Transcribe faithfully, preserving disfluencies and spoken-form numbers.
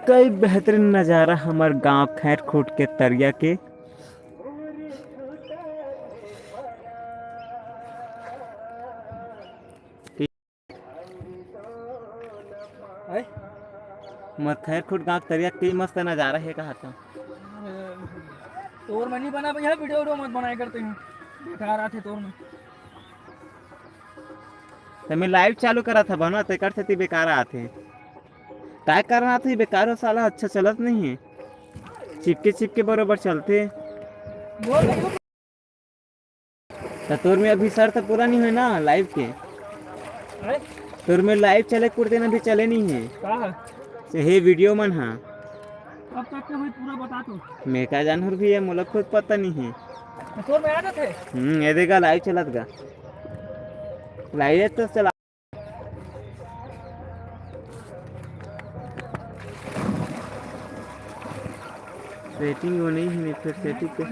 कई बेहतरीन नजारा हमर गांव खैरखूट के तरिया के। आय? मत खैरखूट गांव के तरिया के मस्त नजारा हे कहा था। तोर में नहीं बना भैया, वीडियो वीडियो मत बनाए करते हैं, बेकार आते तोर में। तो मैं लाइव चालू करा था बना, तेकर सेती बेकार आते। काय करना था बेकार हो साला, अच्छा चलत नहीं है, चिपके चिपके बरोबर चलते। बोल। त तोर में अभी शर्त पूरा नहीं है ना लाइव के? हैं? तोर में लाइव चले कुर्ते ना भी चले नहीं है। का है? से हे वीडियो मन हा। कब तक के हुई पूरा बता तो। मैं का जानहूं भी है, मोला खुद पता नहीं है। तो तोर में आ जाते? हम्म, ये देखा लाइव चलत गा। लाइव तो चला। सेटिंग वो नहीं है, फिर सेटिंग के।